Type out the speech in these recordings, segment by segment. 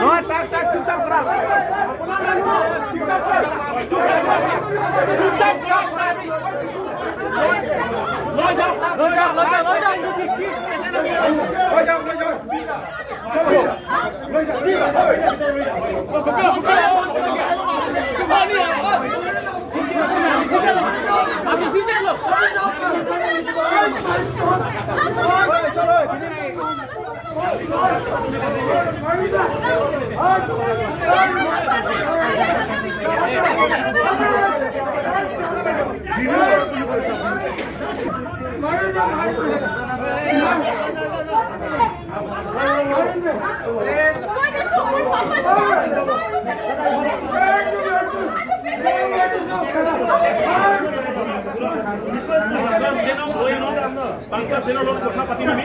নহয়, তাক তাক চুপচাপ কৰা। চুপচাপ কৰা, চুপচাপ কৰা। লৈ যাওক, লৈ যাওক, লৈ যাওক, লৈ যাওক। লৈ যাওক, লৈ যাওক, লৈ যাওক। লগত কথা পাতিম আমি।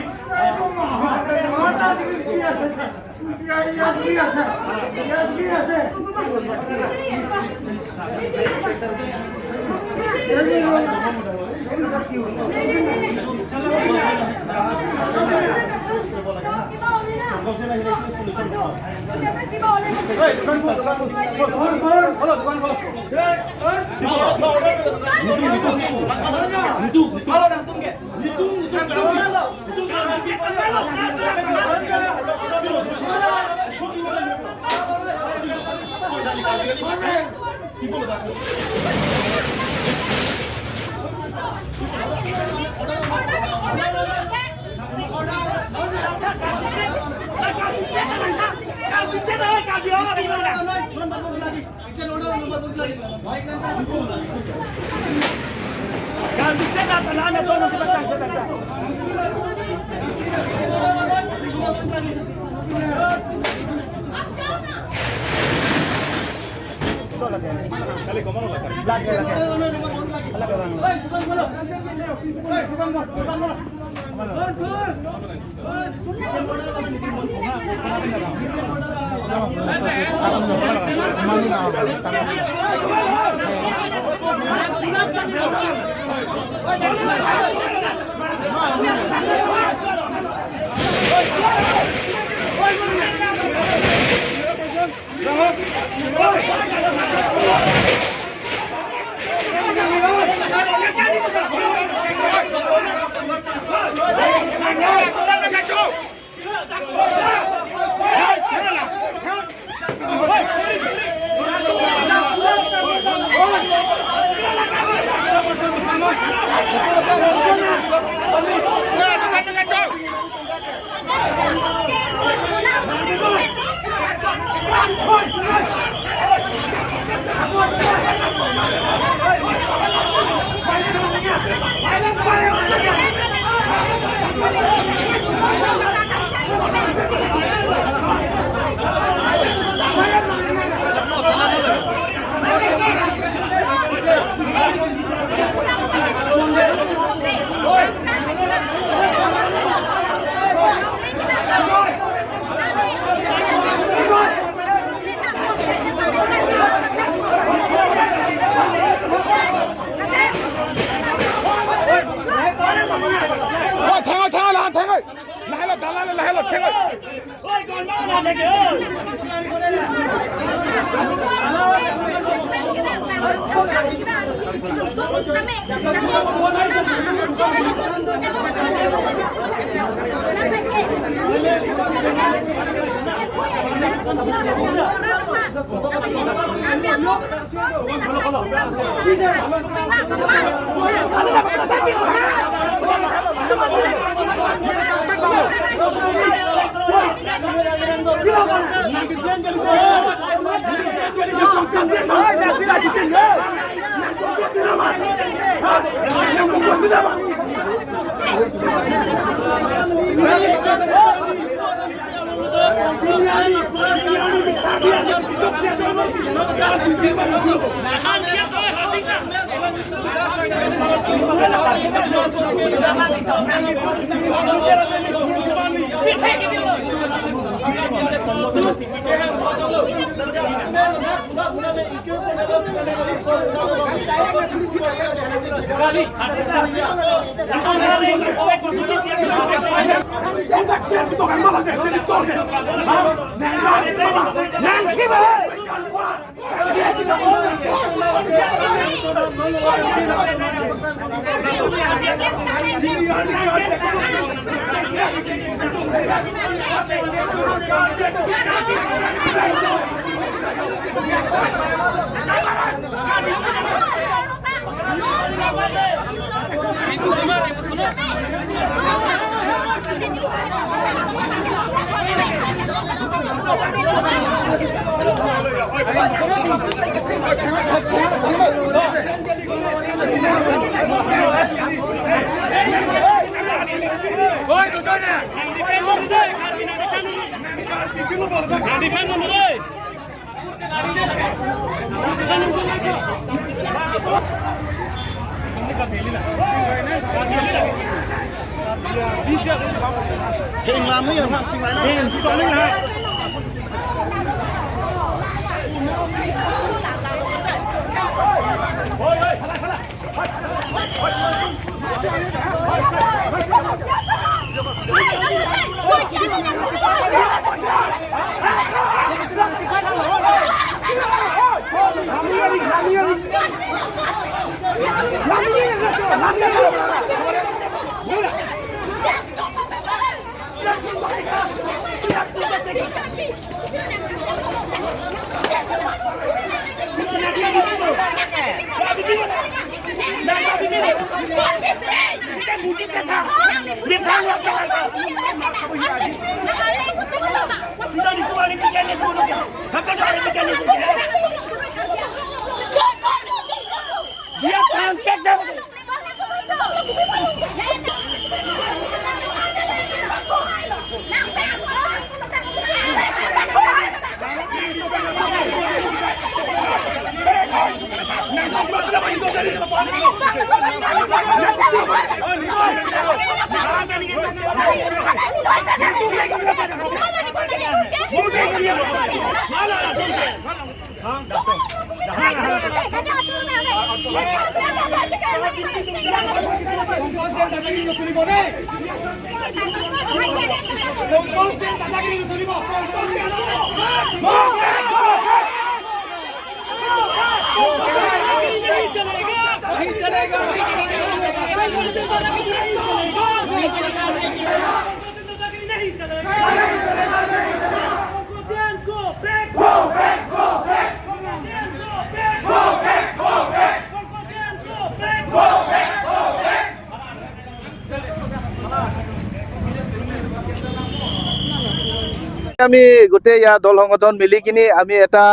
আমি গোটেই ইয়াৰ দল সংগঠন মিলি কিনি আমি এটা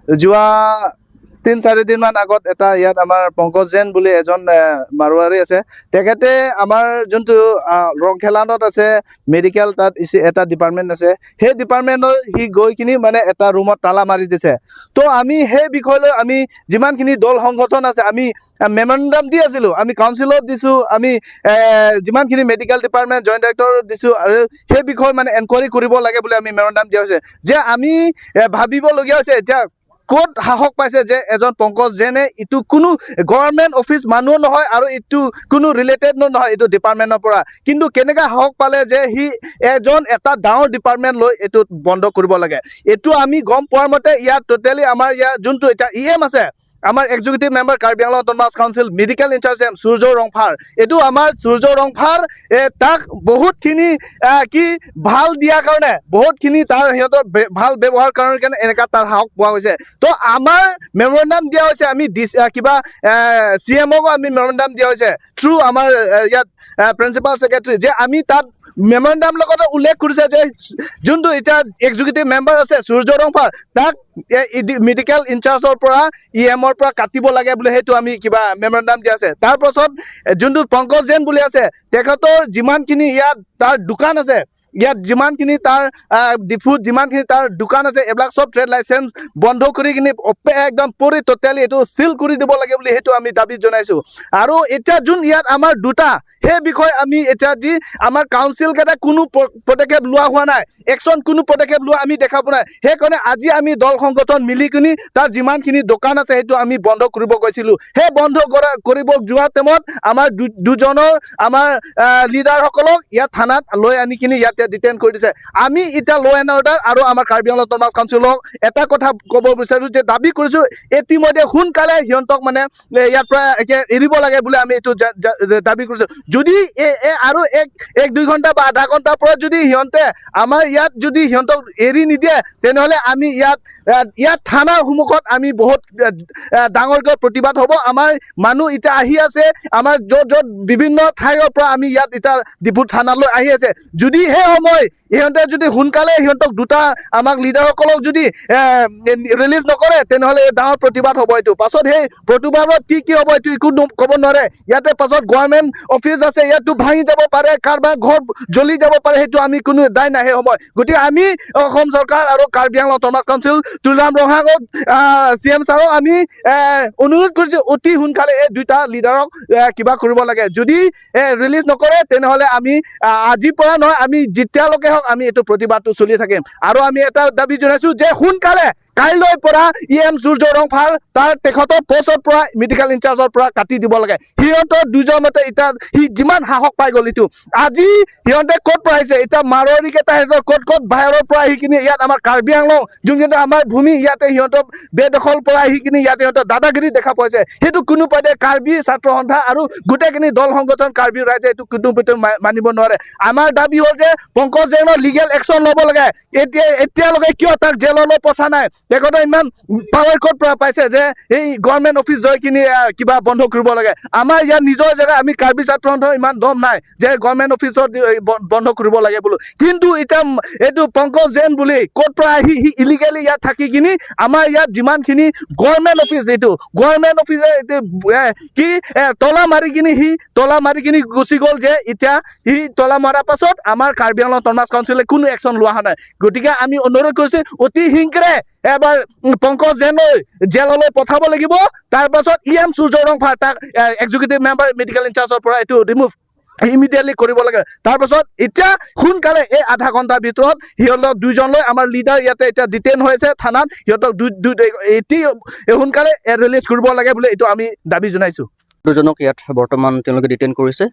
যোৱা 3-4 দিনমান আগত এটা ইয়াত আমাৰ পংকজ জৈন বুলি এজন মাৰোৱাৰী আছে, তেখেতে আমাৰ যোনটো ৰংখেলানত আছে মেডিকেল, তাত এটা ডিপাৰ্টমেণ্ট আছে, সেই ডিপাৰ্টমেণ্টত সি গৈ কিনি মানে এটা ৰুমত তালা মাৰি দিছে। তো আমি সেই বিষয়লৈ আমি যিমানখিনি দল সংগঠন আছে আমি মেমৰেণ্ডাম দি আছিলোঁ, আমি কাউন্সিলত দিছোঁ, আমি যিমানখিনি মেডিকেল ডিপাৰ্টমেণ্ট জইণ্ট ডাইৰেক্টৰ দিছোঁ, আৰু সেই বিষয়ে মানে এনকুৱাৰী কৰিব লাগে বুলি আমি মেমৰেণ্ডাম দিয়া হৈছে। যে আমি ভাবিবলগীয়া হৈছে এতিয়া ক'ত সাহস পাইছে যে এজন পংকজ জৈনে ইটো কোনো গভৰ্ণমেণ্ট অফিচ মানুহ নহয় আৰু ইটো কোনো ৰিলেটেড নহয় এইটো ডিপাৰ্টমেণ্টৰ পৰা, কিন্তু কেনেকৈ সাহস পালে যে সি এজন এটা ডাঙৰ ডিপাৰ্টমেণ্ট লৈ এইটো বন্ধ কৰিব লাগে। এইটো আমি গম পোৱাৰ মতে ইয়াত টোটেলি আমাৰ ইয়াত যোনটো এতিয়া ই এম আছে, আমাৰ executive member Karbi Anglong autonomous council medical incharge M সূৰ্য ৰংফাৰ, এইটো আমাৰ সূৰ্য ৰংফাৰ তাক বহুতখিনি কি ভাল দিয়াৰ কাৰণে, বহুতখিনি তাৰ সিহঁতৰ ভাল ব্যৱহাৰ কাৰণে এনেকুৱা তাৰ সাহস পোৱা গৈছে। তো আমাৰ মেমৰেণ্ডাম দিয়া হৈছে, আমি কিবা চি এমকো আমি মেমৰেণ্ডাম দিয়া হৈছে থ্ৰু আমাৰ ইয়াত প্ৰিন্সিপাল ছেক্ৰেটাৰী, যে আমি তাত মেমৰেণ্ডাম লগতে উল্লেখ কৰিছে যে যোনটো এতিয়া এক্সিকিউটিভ মেম্বাৰ আছে সূৰ্য ৰংফাৰ, তাক মেডিকেল ইনচাৰ্জৰ পৰা ই এমৰ কামৰ পৰা কাটিব লাগে বুলি সেইটো আমি কিবা মেমৰেণ্ডাম দিয়া আছে। তাৰপাছত যোনটো পংকজ জৈন বুলি আছে, তেখেতৰ যিমানখিনি ইয়াত তাৰ দোকান আছে, ইয়াত যিমানখিনি তাৰ ডিফুত যিমানখিনি তাৰ দোকান আছে, এইবিলাক চব ট্ৰেড লাইচেঞ্চ বন্ধ কৰি কিনি একদম পৰি টোটেলি এইটো চিল কৰি দিব লাগে বুলি সেইটো আমি দাবী জনাইছোঁ। আৰু এতিয়া যোন ইয়াত আমাৰ দুটা সেই বিষয়ে আমি এতিয়া যি আমাৰ কাউন্সিল কেইটা কোনো পদক্ষেপ লোৱা হোৱা নাই, একশ্যন কোনো পদক্ষেপ লোৱা আমি দেখা পোৱা নাই। সেইকাৰণে আজি আমি দল সংগঠন মিলি কিনি তাৰ যিমানখিনি দোকান আছে, সেইটো আমি বন্ধ কৰিব গৈছিলোঁ। সেই বন্ধ কৰিব যোৱা টাইমত আমাৰ দুজনৰ আমাৰ লিডাৰসকলক ইয়াত থানাত লৈ আনি কিনি ইয়াতে ডিটেইন কৰি দিছে। আমি এতিয়া ল এণ্ড অৰ্ডাৰ আৰু আমাৰ কাৰ্বি আংলং অট'নমাছ কাউন্সিলক এটা কথা ক'ব বিচাৰিছোঁ যে দাবী কৰিছোঁ, ইতিমধ্যে সোনকালে সিহঁতক মানে ইয়াৰ পৰা এতিয়া এৰিব লাগে বুলি আমি এইটো দাবী কৰিছোঁ। যদি আৰু এক 2 ঘণ্টা বা আধা ঘণ্টাৰ পৰা যদি সিহঁতে আমাৰ ইয়াত যদি সিহঁতক এৰি নিদিয়ে, তেনেহ'লে আমি ইয়াত থানাৰ সন্মুখত আমি বহুত এ, এ, ডাঙৰকৈ প্ৰতিবাদ হ'ব। আমাৰ মানুহ এতিয়া আহি আছে, আমাৰ য'ত য'ত বিভিন্ন ঠাইৰ পৰা আমি ইয়াত এতিয়া ডিফু থানালৈ আহি আছে। যদি সেই সময় সিহঁতে যদি সোনকালে সিহঁতক দুটা আমাক লিডাৰসকলক যদি ৰিলিজ নকৰে, তেনেহ'লে এই ডাঙৰ প্ৰতিবাদ হ'ব। এইটো পাছত সেই প্ৰতিবাদত কি কি হ'ব, এইটো একো ক'ব নোৱাৰে। ইয়াতে পাছত গভৰ্ণমেণ্ট অফিচ আছে, ইয়াতো ভাঙি যাব পাৰে, কাৰোবাৰ ঘৰ জ্বলি যাব পাৰে, সেইটো আমি কোনো দায় নাই সেই সময়। গতিকে আমি অসম চৰকাৰ আৰু কাৰ্বি আংলং অট'নমাছ কাউন্সিল, তুলিৰাম ৰংহাঙক, চি এম ছাৰক আমি অনুৰোধ কৰিছোঁ, অতি সোনকালে এই দুইটা লিডাৰক কিবা কৰিব লাগে। যদি ৰিলিজ নকৰে, তেনেহ'লে আমি আজিৰ পৰা নহয়, আমি যেতিয়ালৈকে হওক আমি এইটো প্ৰতিবাদটো চলি থাকিম। আৰু আমি এটা দাবী জনাইছোঁ যে সোনকালে কাইলৈৰ পৰা ই এম সূৰ্য ৰংফাৰ তাৰ তেখেতৰ পষ্টৰ পৰা, মেডিকেল ইনচাৰ্জৰ পৰা কাটি দিব লাগে। সিহঁতৰ দুজন মতে এতিয়া সি যিমান সাহস পাই গ'ল, এইটো আজি সিহঁতে ক'ত পৰা আহিছে? এতিয়া মাৰোৱাৰীকেইটা সিহঁতৰ ক'ত ক'ত বাহিৰৰ পৰা আহি কিনি ইয়াত আমাৰ কাৰ্বি আংলং যোনখিনি আমাৰ ভূমি, ইয়াতে সিহঁতৰ বেদখল পৰা আহি কিনি ইয়াতে সিহঁতৰ দাদাগিৰি দেখা পাইছে। সেইটো কোনো পধ্যে কাৰ্বি ছাত্ৰ সন্থা আৰু গোটেইখিনি দল সংগঠন, কাৰ্বি ৰাইজে এইটো কোনো পধ্যে মানিব নোৱাৰে। আমাৰ দাবী হ'ল যে পংকজ জৈনৰ লিগেল একশ্যন ল'ব লাগে। এতিয়ালৈকে কিয় তাক জেললৈ পঠা নাই? তেখেতে ইমান পাৱাৰ ক'ত পৰা পাইছে যে এই গভৰ্ণমেণ্ট অফিচ গৈ কিনি কিবা বন্ধ কৰিব লাগে? আমাৰ ইয়াত নিজৰ জেগা, আমি কাৰ্বি ছাত্ৰ সন্থাৰ ইমান দম নাই যে গভৰ্ণমেণ্ট অফিচত বন্ধ কৰিব লাগে বোলো। কিন্তু এতিয়া এইটো পংকজ জৈন বুলি ক'ত পৰা আহি সি ইলিগেলি ইয়াত থাকি কিনি আমাৰ ইয়াত যিমানখিনি গভৰ্ণমেণ্ট অফিচ, এইটো গভৰ্ণমেণ্ট অফিচে এইটো কি তলা মাৰি কিনি, সি তলা মাৰি কিনি গুচি গ'ল যে এতিয়া সি তলা মৰাৰ পাছত আমাৰ কাৰ্বি আংলং অট'নমাছ কাউন্সিলে কোনো একশ্যন লোৱা হোৱা নাই। গতিকে আমি অনুৰোধ কৰিছোঁ, অতি শীঘ্ৰে এবাৰ পংকজ জৈনলৈ জেললৈ পঠাব লাগিব। তাৰপাছত ই এম সূৰ্য ৰংফাৰ তাক এক্সিকিউটিভ মেম্বাৰ, মেডিকেল ইনচাৰ্জৰ পৰা এইটো ৰিমুভ ইমিডিয়েটলি কৰিব লাগে। তাৰপাছত এতিয়া সোনকালে এই আধা ঘণ্টাৰ ভিতৰত সিহঁতক দুইজনলৈ, আমাৰ লিডাৰ ইয়াতে এতিয়া ডিটেইন হৈ আছে থানাত, সিহঁতক দুই দুই এতি সোনকালে ৰিলিজ কৰিব লাগে বুলি এইটো আমি দাবী জনাইছোঁ। দুজনক ইয়াত বৰ্তমান তেওঁলোকে ডিটেইন কৰিছে।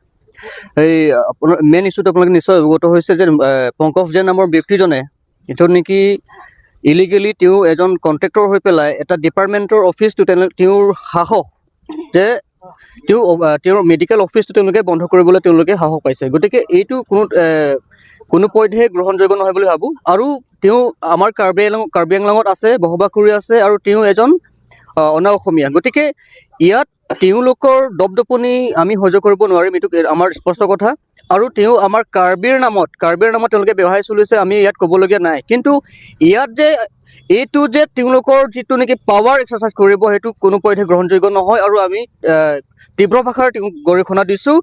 এই আপোনাৰ মেইন ইছ্যুটো আপোনালোকে নিশ্চয় অৱগত হৈছে যে পংকজ জৈন নামৰ ব্যক্তিজনে, য'ত নেকি ইলিগেলি তেওঁ এজন কণ্ট্ৰেক্টৰ হৈ পেলাই এটা ডিপাৰ্টমেণ্টৰ অফিচটো তেওঁৰ সাহস যে তেওঁৰ মেডিকেল অফিচটো তেওঁলোকে বন্ধ কৰিবলৈ তেওঁলোকে সাহস পাইছে। গতিকে এইটো কোনো পধ্যে গ্ৰহণযোগ্য নহয় বুলি ভাবোঁ। আৰু তেওঁ আমাৰ কাৰ্বি আংলঙত আছে, বসবাস কৰি আছে আৰু তেওঁ এজন অনা অসমীয়া। গতিকে ইয়াত তেওঁলোকৰ দপদপনি আমি সহ্য কৰিব নোৱাৰিম, এইটো আমাৰ স্পষ্ট কথা। আৰু তেওঁ আমাৰ কাৰ্বিৰ নামত তেওঁলোকে ব্যৱসায় চলিছে, আমি ইয়াত ক'বলগীয়া নাই। কিন্তু ইয়াত যে এইটো যে তেওঁলোকৰ যিটো নেকি পাৱাৰ এক্সাৰচাইজ কৰিব, সেইটো কোনো পধ্যে গ্ৰহণযোগ্য নহয় আৰু আমি তীব্ৰ ভাষাৰ তেওঁক গৰিহণা দিছোঁ।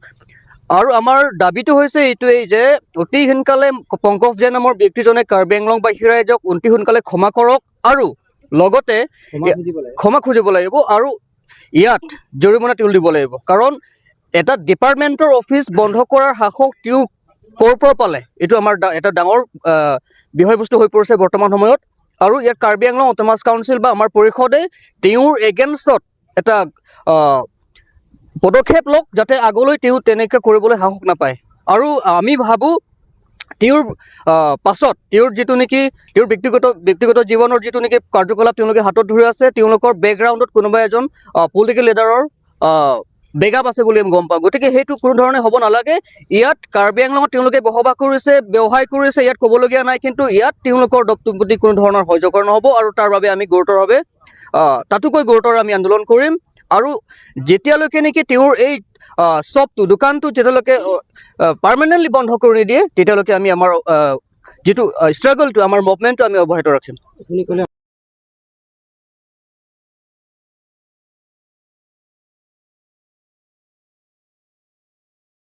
আৰু আমাৰ দাবীটো হৈছে এইটোৱেই যে অতি সোনকালে পংকজ জৈন নামৰ ব্যক্তিজনে কাৰ্বি আংলংবাসী ৰাইজক অতি সোনকালে ক্ষমা কৰক আৰু লগতে ক্ষমা খুজিব লাগিব আৰু ইয়াত জৰিমনা তেওঁ দিব লাগিব। কাৰণ এটা ডিপাৰ্টমেণ্টৰ অফিচ বন্ধ কৰাৰ সাহস তেওঁ ক'ৰ পৰা পালে, এইটো আমাৰ এটা ডাঙৰ বিষয়বস্তু হৈ পৰিছে বৰ্তমান সময়ত। আৰু ইয়াত কাৰ্বি আংলং অট'নমাছ কাউন্সিল বা আমাৰ পৰিষদে তেওঁৰ এগেইনষ্টত এটা পদক্ষেপ লওক, যাতে আগলৈ তেওঁ তেনেকৈ কৰিবলৈ সাহস নাপায়। আৰু আমি ভাবোঁ তেওঁৰ পাছত তেওঁৰ যিটো নেকি তেওঁৰ ব্যক্তিগত ব্যক্তিগত জীৱনৰ যিটো নেকি কাৰ্যকলাপ তেওঁলোকে হাতত ধৰি আছে, তেওঁলোকৰ বেকগ্ৰাউণ্ডত কোনোবা এজন পলিটিকেল লিডাৰৰ বেকআপ আছে বুলি আমি গম পাওঁ। গতিকে সেইটো কোনো ধৰণে হ'ব নালাগে। ইয়াত কাৰ্বি আংলঙত তেওঁলোকে বসবাস কৰিছে, ব্যৱসায় কৰিছে, ইয়াত ক'বলগীয়া নাই। কিন্তু ইয়াত তেওঁলোকৰ দপদপনি কোনো ধৰণৰ সহ্য নহ'ব আৰু তাৰ বাবে আমি গুৰুতৰভাৱে তাতোকৈ গুৰুতৰ আমি আন্দোলন কৰিম। আৰু যেতিয়ালৈকে নেকি তেওঁৰ এই শ্বপটো, দোকানটো যেতিয়ালৈকে পাৰ্মানেণ্টলি বন্ধ কৰি নিদিয়ে, তেতিয়ালৈকে আমি আমাৰ যিটো ষ্ট্ৰাগলটো, আমাৰ মুভমেণ্টটো আমি অব্যাহত ৰাখিম। আপুনি ক'লে।